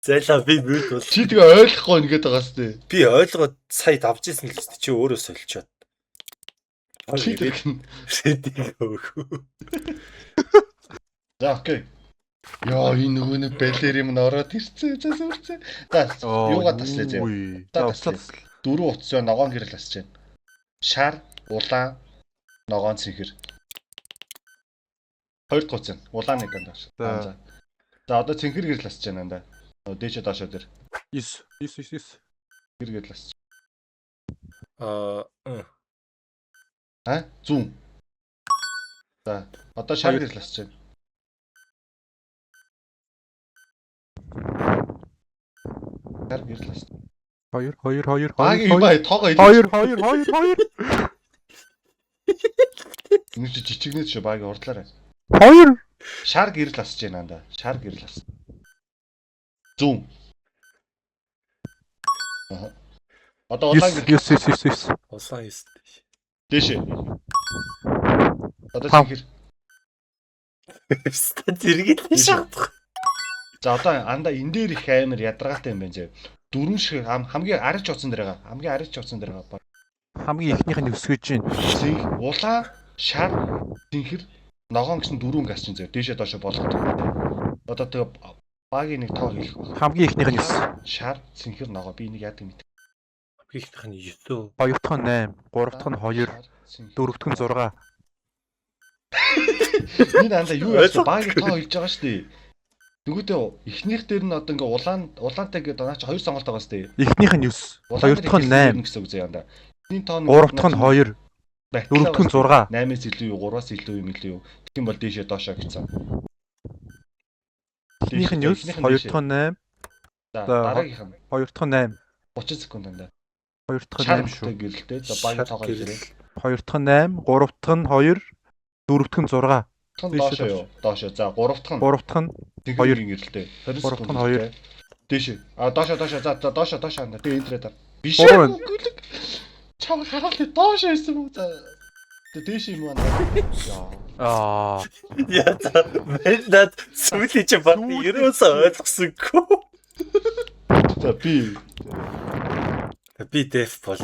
Зайлаа би мют бол. Чи тэгээ ойлгохгүй ингээд байгаас тээ. Би ойлгоод сая давж исэн л шүү дээ. Чи өөрөө солилцоод. Чи тэг. Рэдиг өөх. За окей. Яа, энэ нөгөө нэг балер юм н ороод ирсэн. За сүрцээ. За юугаа таслаа зэ. За За уцаа таслаа. таслаа. Дөрөв утас ёо ногоон гэрэл асч байна. Шар, улаан, ногоон цэнхэр. Хоёр дахь утас нь улаан нэг дандаа. За. За. За одоо цэнхэр гэрэл асч байна даа. Дээшээ доошоо дээр 9 9 9 9. цэнхэр гэрэл асч. Аа А? Зүүн. За одоо шар Хоёр. гэрэл асч байна. Шар гэрэл асч. 2 2 2 Баг 2 юм 2 ба тоогоо 2 2 2 2 Энэ чи жижигнээд шүү баг урдлаарай. 2. Шар гэрэл асч байна даа. Шар гэрэл асч. Зүүн. Аха. Одоо улаан 9 гэрэл 9 9 9. улаан 9. дээшээ. Одоо Тав. цэнхэр. Ста зэрэгэлээ шахах. За одоо анда энэ дээр их амар ядаргаатай юм байна зэ. Дөрвөн шиг хамгийн арч утсан дээр байгаа. Хамгийн арч утсан дээр байгаа. Хамгийн эхнийх нь өсгөж байна. Зинх, улаан, шар, цэнхэр, ногоон гэсэн дөрвөн газ чинь зэ. Дээшээ доошоо болгодог. Одоо тэгээ багийн нэг тоо хэлэх баг. Хамгийн эхнийх нь 9. Шар, цэнхэр, ногоо би энийг яадаг мэд. Ихнийх нь 9. Хоёр дахь нь 8, гурав дахь нь 2, дөрөв дэх нь 6. Энэ анда юу яасан багийн тоо хэлж байгаа шүү дээ. Нөгөөдөө эхнийх дээр нь одоо ингээ улаан улаантай гэдэг наа чи хоёр сонголт байгаа шүү дээ. Эхнийх нь 9, хоёр дахь нь 8, гэсэн үг зэ янда. Эхний тоо нь гурав дахь нь 2, дөрөв дэх нь 6. 8-аас илүү юу, 3-аас илүү юм илүү юу. Тэгэх юм бол дээшээ доошоо гэсэн. Эхнийх нь 9, хоёр дахь нь 8, За за, дараагийнх нь хоёр дахь нь 8, 30 секунд анда. хоёр дахь нь Шар 8 шүү. өнгөтэй гэрэлтэй. За багийн тоогоо хэлээрэй. Хоёр дахь нь 8, гурав дахь нь 2, дөрөв дэх нь 6, Дахь нь Дээшээ доошоо юу? Доошоо. За гурав дахь нь гурав дахь нь хоёр. хоёр гэрэлтэй. 20 Гурав дахь секунд. нь хоёр. гэрэлтэй. Дээшээ. А доошоо доошоо. За за доошоо доошоо анда. Тэгээ энтрээ дар. Биш Гурав ээ. Гүлэг. Чам хараал доошоо байсан юм уу? За. Тэгээ дээшээ юм уу анда? Яа. аа Яа за мэн над сүүлийн чи бат ерөөсөө ойлгосонгүй. За би Би деф бол.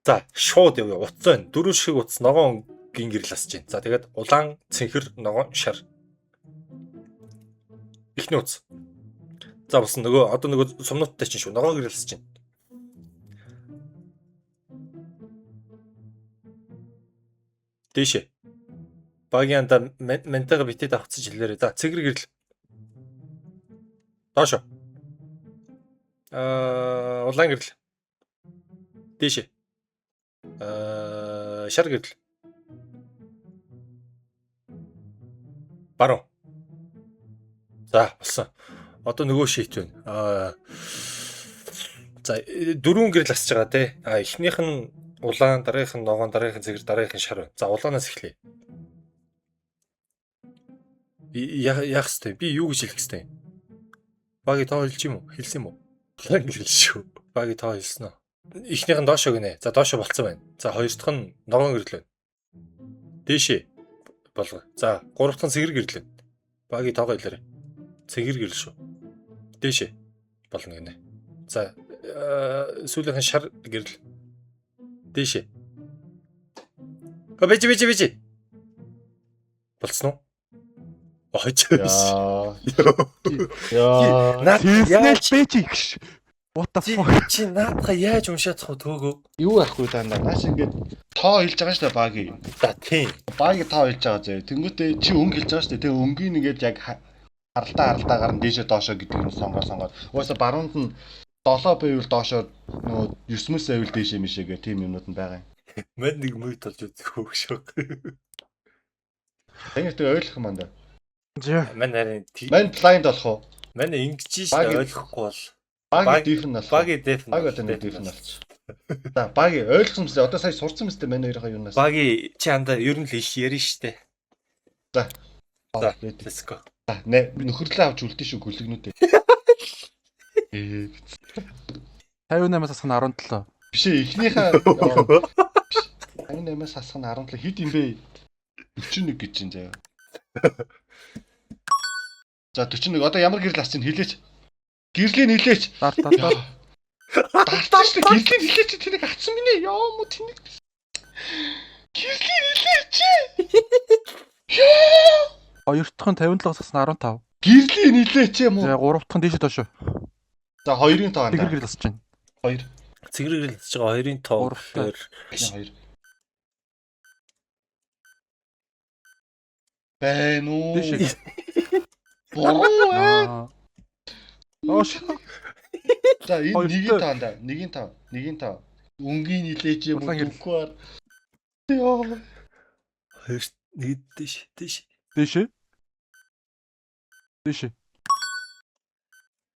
За шууд явъя. Утас байна. Дөрөв шиг утас ногоон гин гэрэл асж байна. За тэгээд улаан, цэнхэр, ногоон, шар. Эхний утас. За болсон нөгөө одоо нөгөө сумнууттай чинь шүү. Ногоон гэрэл асж байна. Дээшээ. Багийн анда ментага битэд авцаж хэлээрэй. За цэгэр гэрэл. Доошо. Аа улаан гэрэл. Дээшээ. Аа шар гэрэл. Баруун. За болсон. Одоо нөгөө шийт байна. Аа за дөрвөн гэрэл асж байгаа те. А эхнийх нь улаан, дараагийнх нь ногоон, дараагийнх нь цэгэр, дараагийнх нь шар байна. За улаанаас эхлэе. Яах хэвтэй? Би юу гэж хэлэх хэвтэй? Баги тоо хэлж юм уу? Хэлсэн юм уу? Улаан гэрэл шүү. Баги тоо хэлсэн үү? Эхнийх нь доошоо гинэ. За доошоо болцсон байна. За хоёр дахь нь ногоон гэрэл байна. Дээшээ болго. За гурав дахь нь цэгэр гэрэл байна. Баги тоогоо хэлээрэй. Цэгэр гэрэл шүү. Дээшээ болно гинэ. За сүүлийнх нь шар гэрэл. Дээшээ. А бэж бэж бэж. Болцсон уу? Ой чи. Яа. Яа. Наад Тэгснээр яаж бэж гш. What the чи fuck? чи наадха яаж уншаад цах төөгөө? Юу яахгүй дандаа. Нааш ингээд тоо хэлж байгаа шүү дээ баги. За тийм. Баги тоо хэлж байгаа зөө. Тэнгүүтээ чи өнгө хэлж байгаа шүү дээ. Тэгээ өнгийн ингээд яг харалтаа харалтаагаар нь дээшээ доошоо гэдэг юм сонгоо сонгоод. Угаасаа баруунд нь 7 байвал доошоо нөгөө 9 мэс байвал дээшээ мишээ гэх тийм юмнууд нь байгаа юм. Мань нэг мүйт болж үзэх хөөх шок. Таны тэгээ ойлгох юм анда. Зэ. Мань харин Мань blind болох уу? Мань ингэж ш Баг- ойлгохгүй бол Баг дифн болох. баги деф. Баг одоо нэг дифн болчих. За баги ойлгосон мэт одоо сая сурцсан мэт мань хоёрын юунаас. Баги чи андаа ер нь л их ярина штэ. За. За, Ready. let's go. За нэ нөхөрлөө авч үлдэн шүү гүлэгнүүдээ. Ээ 58-аас асах нь 17. биш ээ эхнийхээ 58-аас асах нь 17 хэд юм бэ? 41 гэж чинь заяа. За 41 одоо ямар гэрэл асч чинь хэлээч. Гэрлийн хэлээч. Дар дар дар. Дартаа шүү дээ. Гэрлийн хэлээч тэрийг авсан минь ээ. Яа мó тэнэг. Гэрлийн хэлээч. Яа. Хоёр дахь нь 57-аас асах нь 15. Гэрлийн хэлээч юм уу? За гурав дахь нь дээшээ доош. За хоёрын тоо Тэгэр андаа. гэрэл асч байна. Хоёр. Цэвэр гэрэл хийж байгаа хоёрын тоо Гуравтай. гэхээр Хоёр. Байна уу? Дээшээ. Буруу ээ. Аа. Доош. За энэ Хоёртой. нэгийн тоо андаа. Нэгийн тоо. Нэгийн тоо. Өнгийн нилээч юм уу Улаан гэрэл. дүггүй ар. Йоо. хоёр нэг дэш дэш. Дээшээ. Дээшээ.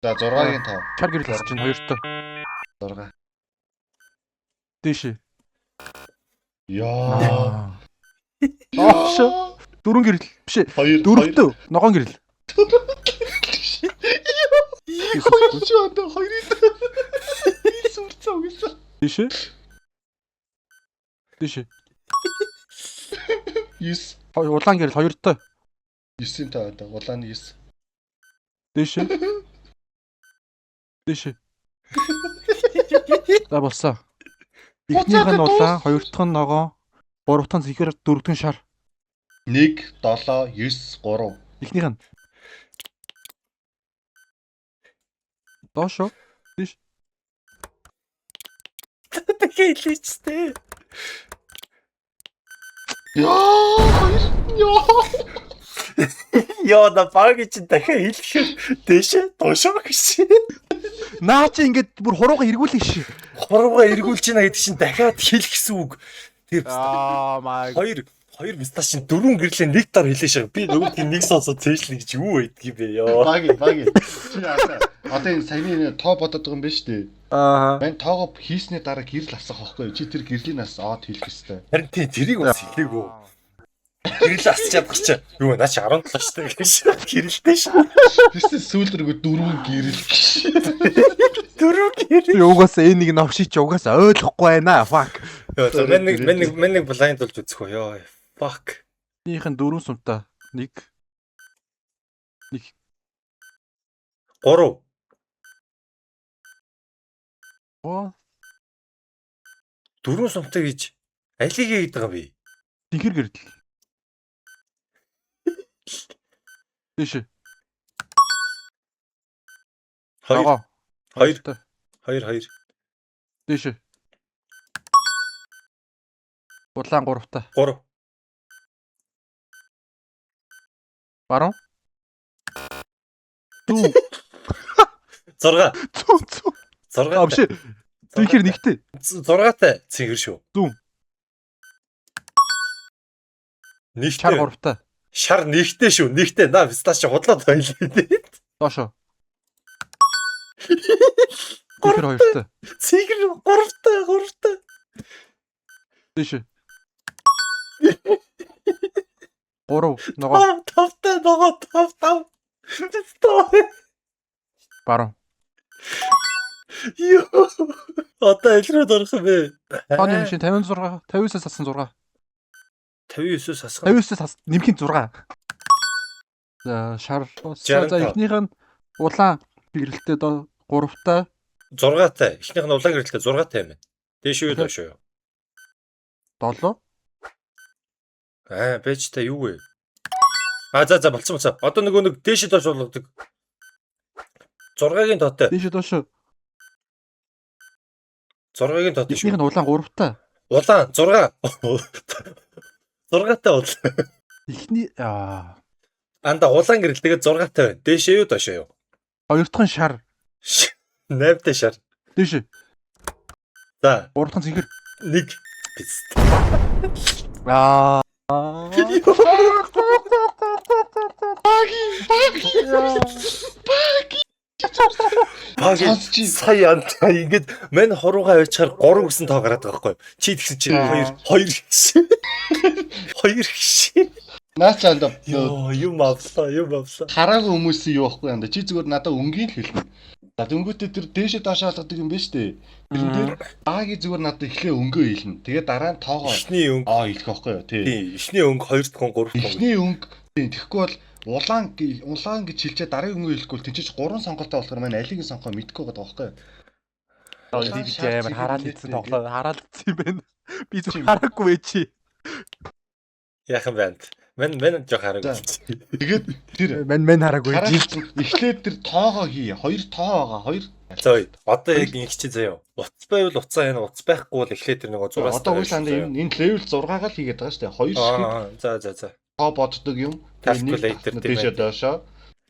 За 6-гийн тоо. Чар гэрэл асч байна хоёртой. 6. Дээшээ. Йоо. Аа. Доош. Дөрвөн гэрэл. Биш ээ. Хоёр. Дөрөвтөө. Ногоон гэрэл. Хоёр ч андаа хоёрын тоо. Сүрцээ угсаа. Дээшээ. Дээшээ. 9. Хоёр улаан гэрэл хоёртой. 9-ийн тоо андаа. Улаан 9. Дээшээ. Дээшээ. За болсон. Эхнийх нь улаан, хоёр дахь нь ногоон, гурав дахь нь зэхэр, дөрөв дэх нь шар. 1 7 9 3. Эхнийх нь. Доошо. Дахиад хэлээч тээ. Йоо. Хоёр. Йоо. Йоо на баги чи дахиад хэлэхээр дэшээ доошоо гэж. Наа чи ингээд бүр хурууга эргүүлэх ши. Хурууга эргүүлж байна гэдэг чинь дахиад хэлэх гэсэн үг. Тэр Аа my. хоёр хоёр мисташ чинь дөрвөн гэрлээ нэг дор хэлээ шээ. Би нөгөөдг нь нэг сонсоод цээжлэх гэж юу байдг юм бэ ёо. Баги баги. Чи одоо одоо энэ саяны тоо бодоод байгаа юм байна шүү дээ. Аа. Мань тоогоо хийсний дараа гэрэл асах байхгүй юу? Чи тэр гэрлийн нас од хэлэх ёстой. Харин тий тэрийг бас хэлээгүй. Гэрэл асч чадах чи. Юу наа чи 17 шүү дээ гэж. Гэрэлтэй шүү. Тэсээ сүүл рүүгээ дөрвөн гэрэл гэж. Дөрвөн гэрэл. Би угаасаа энэ нэг новши чи угаасаа ойлгохгүй байна. Fuck. Йоо за мань нэг мань нэг мань нэг blind болж үзэх үү ёо. Fuck. Эхнийх нь дөрвөн сумтай. Нэг. Нэг. 3. Оо, Дөрвөн сумтай гэж алийг хийгээд байгаа юм бэ? Тэнхэр гэрэл. Дээшээ. 2 Ногоон. 2 Хоёртой. 2 2. Дээшээ. Улаан гуравтай. 3. Баруун. Зүү. 6. Зүү зүү. 6. А биш. Тэнхэр нэгтэй. 6-тай цэнгэр шүү. Зүүн. Нэгтэй. Шар гуравтай. Шар нэгтэй шүү. Нэгтэй. Наа писташ чи худлаад байлээ. Доошо. Тэнхэр хоёртой. Цэнгэр гуравтай, гуравтай. Дээшээ. Гурав ногоон Тав, тавтай ногоо тав тав. Пистол. баруун. Йоо. Одоо илрээд орох юм бэ? Тооны машин 56, 59-аас ассан 6. 59-өөс асах. 59-аас ас нэмэх нь 6. За шар. За 65. эхнийх нь улаан гэрэлтэй доо гуравтай. 6-тай. Эхнийх нь улаан гэрэлтэй 6-тай юм байна. Дээш юу доош юу? 7. Аа, бэж та юу вэ? А за за болцсон болцсон. Одоо нөгөө нэг дээш доош болгодог. 6-гийн тоотой. Дээшээ доошо. 6-гийн тоотой Эхнийх шүү. нь улаан гуравтай. Улаан 6. 6-тай улаан. Эхний аа Анда улаан гэрэл тэгээд 6-тай байна. Дээшээ юу доошоо юу? хоёр дахь нь шар. 8-тай шар. Дээшээ. За, Гурав дахь нь цэнхэр. 1 биз. Аа. Баги баги. Баги Сонсч. сая антаа ингээд мань хуруугаа авчаар 3 гэсэн тоо гараад байгаа байхгүй юу? Чи тэгсэн чи 2 2 гэсэн. 2 гэсэн. Наа чи анда Йоо, юм авлаа, юм авлаа. хараагүй хүмүүсийн юу байхгүй анда. Чи зүгээр надаа өнгийн л хэлнэ. За дөнгөтөө тэр дээшээ доошоо алгадаг юм байна штэ. Тэрэн дээр баги зүгээр надад эхлээ өнгөө хэлнэ. Тэгээ дараа нь тоогоо Эхний өнгө. аа хэлэх байхгүй юу? Тий. Тийм, эхний өнгө, хоёр дахь өнгө, гурав дахь өнгө. Эхний өнгө тийм тэгэхгүй бол улаан улаан гэж хэлчээ дараагийн өнгө хэлэхгүй бол тийч гурван сонголтоо болохоор маань алийг нь сонгохоо мэдэхгүй байгаа байхгүй юу? Би чи амар хараал идсэн тоглоо. Хараал идсэн юм байна. Би зүгээр хараагүй ээ чи. Яхан байна. Мэн мэн жоох хараагүй. Тэгээд тэр Мэн мэн хараагүй ээ чи. эхлээд тэр тоогоо хий. Хоёр тоо байгаа. Хоёр За одоо яг ингэ чи заяа. Утас байвал утсаа энэ утас байхгүй бол эхлээд тэр нөгөө зураас Одоо үл санд энэ энэ level 6-гаа л хийгээд байгаа шүү дээ. Хоёр ширхэг За за за. тоо боддог юм. Тэгээд нэг Calculator тийм дээшээ ээ. доошоо.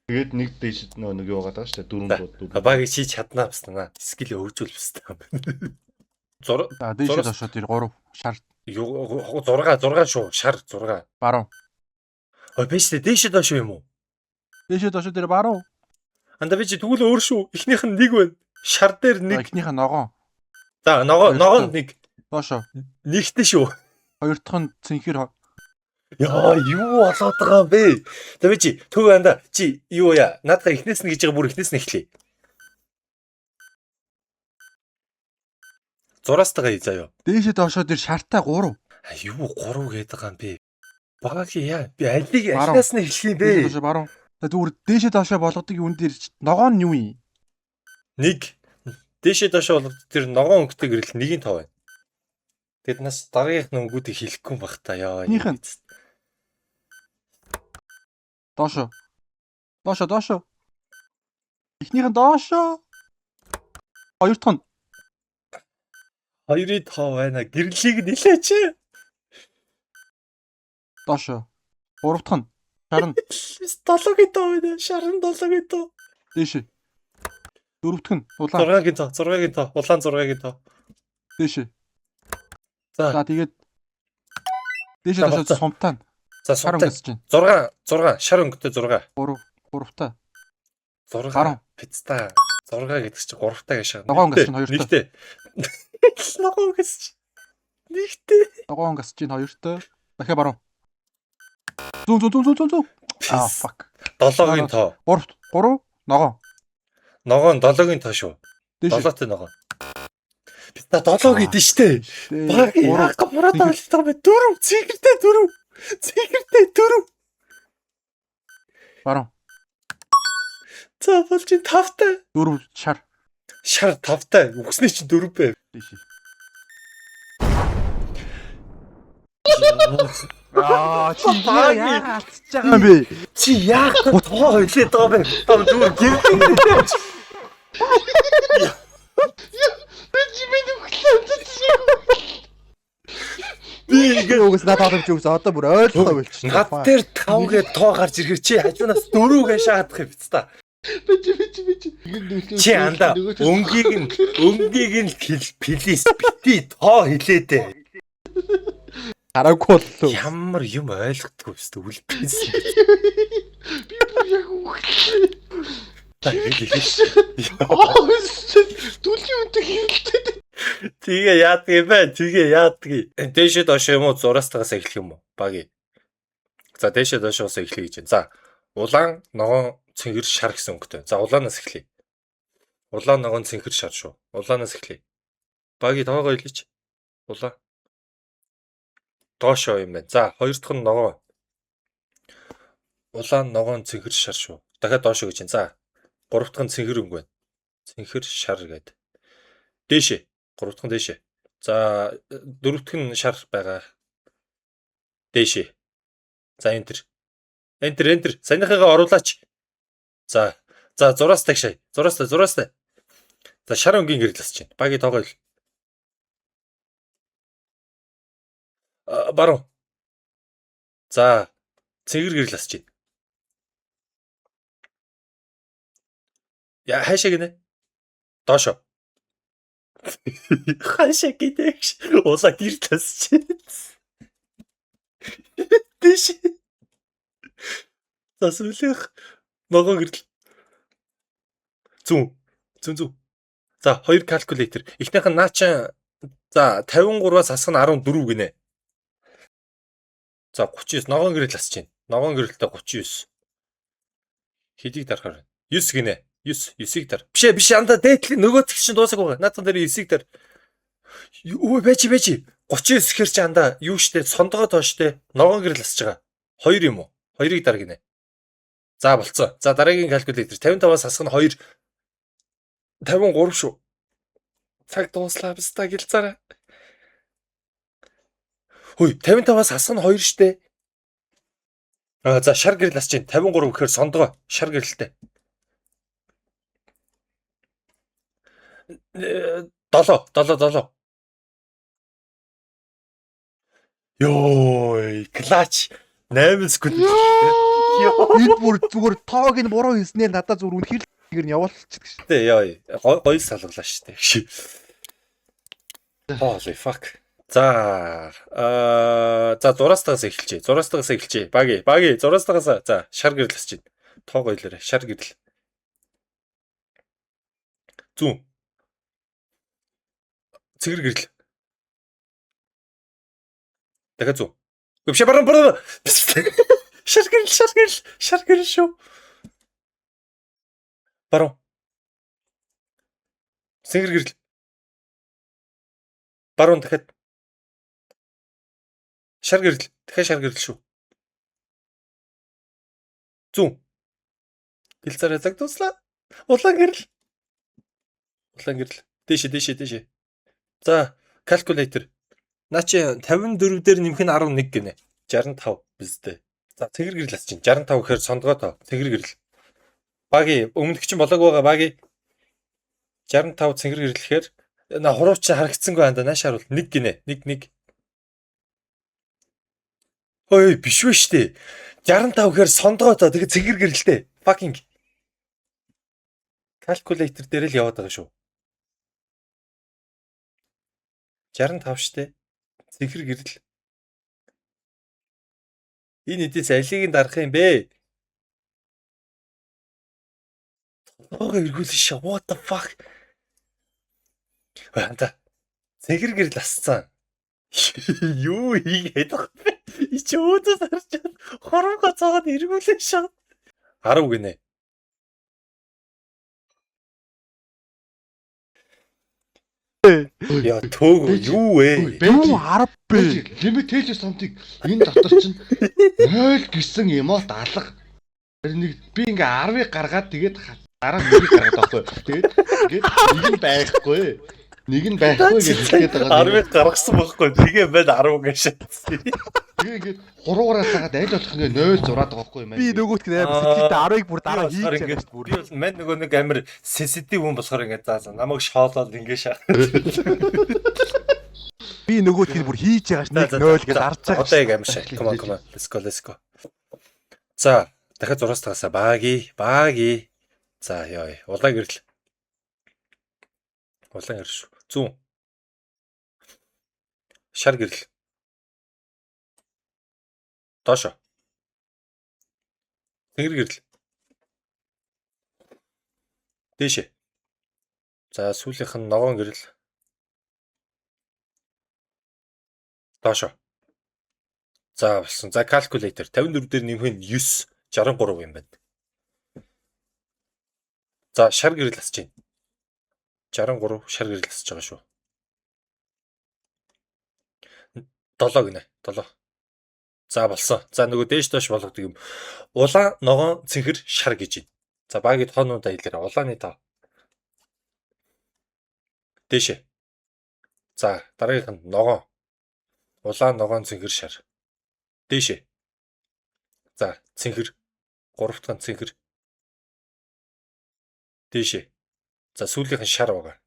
Тэгээд нэг дээш нөгөө нэг юу байгаа шүү дээ. Дөрөв дөрөв. Багийг чи чаднаа баснаа. Skill хөгжүүл баснаа. Зур За дээшээ доошоо тэр 3 шар 6 6 шүү. Шар 6. баруун. Ой биш үү дээшээ доошоо юм уу? Дээшээ доошоо тэр баруун. Анда би чи тэгвэл өөр шүү. Эхнийх нь нэг байна. Шар дээр нэг. Эхнийх нь ногоон. За ногоо ногоо нэг. Доошоо. Нэгтэй шүү. Хоёр дахь нь цэнхэр. Яа, юу болоод байгаа юм бэ? За би чи төг анда чи юу яа? Наадах эхнээс нь гэж байгаа бүр эхнээс нь эхлэе. Зураастайгаа хий заяа. Дээшээ доошоо тэр шартай 3. А юу 3 гээд байгаа юм бэ? Багаги яа. Би алийг Баруун. алинаас нь эхлэх юм бэ? Дээшээ доошоо баруун. За зүгээр дээшээ доошоо болгодог юм дээр ногоон нь юу юм? Нэг дээшээ доошоо бол тэр ногоон өнгөтэй гэрэл нэгийн тоо байна. Тэгэд нас дараагийнх нь өнгүүдийг хэлэхгүй юм бах та яа. Эхнийх нь. Доошоо. Доошоо доошоо. Эхнийх нь доошоо. Хоёр дахь нь Хоёрын тоо байна. Гэрлийг нилээч. доошоо. Гурав дахь нь шар нь Долоогийн тоо байна. Шаран долоогийн тоо. дээшээ. Дөрөв дэх нь улаан 6-гийн тоо, 6-гийн тоо, улаан 6-гийн тоо. дээшээ. За. За тэгээд дээшээ За, доошоо болцоо. сумтаа. За Шар сумтай. өнгөсөж байна. 6 6 шар өнгөтэй 6. 3 3-тай. 6 Баруун. Пицта 6 гэдэг чинь 3 таа гэж шаа. Ногоон өнгөс чинь хоёртой. Нэгтэй. Ногоон өнгөс чинь. Нэгтэй. Ногоон өнгөсөж чинь хоёртой. Дахиад баруун. Зүүн зүүн зүүн зүүн зүүн зүүн. Аа fuck. 7-гийн тоо. 3 3 ногоон. Ногоон 7-гийн тоо шүү. Дээшээ. 7-той ногоон. Пицта 7 гэдэг штэ. Баг Гурав. яах мураад болтой юм бэ? 4 цэгэртэй 4. Цэгэртэй 4. Баруун. За бол чи 5-тай. 4 шар. Шар 5-тай. Үгснээ чи 4 бэ. Дээшээ. Аа чи яа алдчихж байгаа юм бэ? Чи яах вэ? Тоо хэлээд байгаа юм бэ? Та зүгээр гэрэл. Би чи би нүхлээ. Би Би угс надад авч өгсөн. Одоо бүр ойлгохгүй болчихсон. Над дээр 5 гээд тоо гарч ирэхээр чи хажуунаас 4 гэж шаадах юм биз та. Би чи би чи би чи. Чи андаа өнгийг нь өнгийг нь плиз бити тоо хэлээдэ. Хараагүй боллоо. Ямар юм ойлгохгүй биз дээ үлдээс. Би бүр яг үхлээ. Та хэлээ. Аа түлийн үнтэй хэрэлтэй. Тэгээ яадаг юм бэ? Тэгээ яадаг. Дээшээ доош юм уу? Зураастайгаас эхлэх юм уу? Баги. За дээшээ доошоос эхлэе гэж байна. За улаан ногоон цэнгэр шар гэсэн өнгөтэй. За улаанаас эхлэе. Улаан ногоон цэнхэр шар шүү. Улаанаас эхлэе. Баги тоогоо хэлээч. Улаан. Доошоо юм байна. За хоёр дахь нь ногоон. Улаан ногоон цэнхэр шар шүү. Дахиад доошоо гэж байна. За гурав дахь нь цэнхэр өнгө байна. Цэнхэр шар гэдэг. Дээшээ. Гурав дахь нь дээшээ. За дөрөв дэх нь шар байгаа. Дээшээ. За enter. Enter enter. Саяныхыгаа оруулаач. За. За зураас тагшаа. Зураас та зураас та. За шар өнгийн гэрэл асч байна. Багийн тоогоо хэл. А, баруун. За цэнгэр гэрэл асч байна. Я хайшаа гинэ. Доошо. Хаашаа гэдэг. Улаа гэрэл асч байна. Дээш. За, сүүлийнх ногоон гэрэл. Зүүн. Зүүн, зүүн. За, хоёр calculator. Эхнийх нь наачин, за, 53-аас хасах нь 14 гинэ. За, 39, ногоон гэрэл асч байна. Ногоон гэрэлтэй 39. Хэдийг дарахаар байна? 9 гинэ. 9, 9-ийг дар. Биш ээ, биш, андаа дээдлийн нөгөөтг чинь дуусаагүй байгаа. Наадхан дээр 9-ийг дар. Өө, байж, байж. 39 гэхэр чи андаа юу штэ, сондгоо тоо штэ. Ногоон гэрэл асч байгаа. 2 юм уу? 2-ыг дар гинэ. За, болцсон. За, дараагийн calculator 55-аас хасах нь 2, 53 шүү. Цаг дууслаа, биста гэлцаарай. Хөөе, 55-аас хасах нь 2 штэ. А, за, шар гэрэл асч чинь 53 гэхээр сондгоо шар гэрэлтэй. 7, 7, 7. Йой, clutch 8 секунд. Йоо. Энэ бүр зүгээр тоог нь буруу хийснээр надад зүгээр үнэхээр л гэр нь явуулчихдаг шин. Тэ, ёо, гоё гоё салгалаа штэ. Holy fuck. За, за, зураастагаас эхэлчихье. Зураастагаас эхэлчихье. Баги, баги, зураастагаас, за, шар гэрэл асч чинь. Тоо гоёлоорой. Шар гэрэл. Зүүн. Цэгэр гэрэл. Дахиад зүүн. Үгүй биш, баруун, баруун. Шар гэрэл, шар гэрэл, шар гэрэл шүү. Баруун. Цэнгэр гэрэл. Баруун дахиад. Шар гэрэл. Дахиад шар гэрэл шүү. Зүүн. Гэлцаараа, цаг дуслаа. Улаан гэрэл. Улаан гэрэл. Дээшээ, дээшээ, дээшээ. За, calculator. Наа чи 54 дээр нэмэх нь 11 гинэ. 65 биздээ. За, цэгэр гэрэл ас чинь 65 гэхээр сондгоо тоо. Цэгэр гэрэл. Баги, өмнөх чинь болоог байгаа, баги. 65 цэнгэр гэрлэхээр на хурууч харагдсангүй, анда нааш харуул 1 гинэ. 1, 1. Ой, биш вэ штэ. 65 гэхээр сондгоо тоо. Тэгээ цэнгэр гэрэлтэй. Fucking calculator дээр л яваад байгаа шүү. 65 штэ. Цэнхэр гэрэл. Энэ эдээс алийг нь дарах юм бэ? Толгоогоо эргүүлэн шаа. What the fuck? Ой, анда. Цэнхэр гэрэл асцсан. Юу хийгээд байгаа юм бэ? И чи өөдөөс харж байна. Хорвоо цаагаад эргүүлэн шаа. 10 гинэ. Яа, төг юу вэ? Юу 10 бэ? Let me tell you something. Энэ дотор чинь 0 гэсэн emote алга. Тэр нэг би ингээ 10-ыг гаргаад, тэгээд дараа нэгийг гаргаад байхгүй. Тэгээд ингээд нэг нь байхгүй. Нэг нь байхгүй гэж хэлгээд байгаа. 10-ыг гаргасан байхгүй. Тэгээ байна 10 гэж шатсан. Тэгээ ингээд хуруугаараа цагаад аль болох ингээ 0 зураад байгаа байхгүй юм. Би нөгөөтг нь амар сэтгэлдээ 10-ыг бүр дараа Би хийж болохоор байгаа ингээд шүү бүр. Би бол мань нөгөө нэг амар sensitive хүн болохоор ингээд заа заа намайг шоолоод ингээд шаа. Би нөгөөтг нь бүр хийж байгаа ш. Нэг 0 гэж дарж байгаа. Одоо яг амар шаа. Come on, come on. Let's go, let's go. За, дахиад зураас тагаасаа баги, баги. За, ёо. Улаан гэрэл. Улаан гэрэл шүү. Зүүн. Шар гэрэл. Доошо. Тэнгэр гэрэл. Дээшээ. За, сүүлийнх нь ногоон гэрэл. Доошо. За, болсон. За, calculator 54 дээр нэмэх нь 9, 63 юм байна. За, шар гэрэл асж байна. 63, шар гэрэл асж байгаа шүү. 7 гинэ. 7. За, болсон. За, нөгөө дээш доош болгодог юм. Улаан, ногоон, цэнхэр, шар гэж байна. За, багийн тоонуудаа хэлээрэй. Улааны тоо. Дээшээ. За, дараагийнх нь ногоон. Улаан, ногоон, цэнхэр, шар. Дээшээ. За, цэнхэр. Гурав дахь нь цэнхэр. Дээшээ. За, сүүлийнх нь шар байгаа.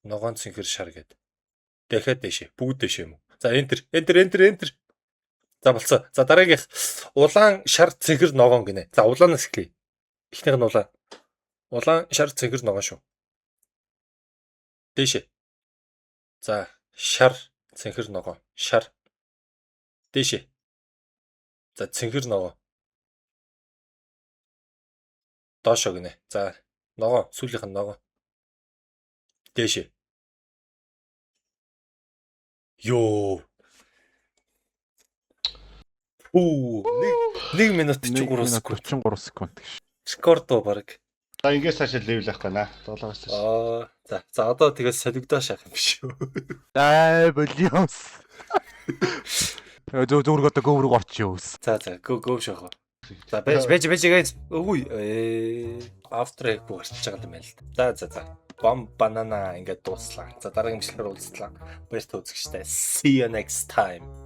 Ногоон, цэнхэр, шар гээд. Дахиад дээшээ. Бүгд дээшээ юм уу? За, enter, enter, enter, enter. За, болцсон. За, дараагийнх улаан, шар, цэнхэр, ногоон гинэ. За, улаанаас эхлэе. Эхнийх нь улаан. Улаан, шар, цэнхэр, ногоон шүү. Дээшээ. За, шар, цэнхэр, ногоон. Шар. Дээшээ. За, цэнхэр, ногоон. Доошоо гинэ. За, ногоо, сүүлийнх нь ногоо. Дээшээ. Йоо. Үу, 1 минут 43 секунд. 43 секунд гэж. Рекорд доо баг. За, ингээс цаашаа level авах байна. 7-оос цааш. Аа, за. За, одоо тэгээд солигдоо шахах юм биш үү? Аа, болиос. Зөв зөврөг одоо go руу орчих юу. За, go go шахах. За, байж байж байж guys. Үгүй outro хийхгүй гарчиж байгаа юм байна л да. За. Бом банана ингээд дууслаа. За, дараагийн бичлэгээр уулзлаа. Баяртай үзэгчтэй. See you next time.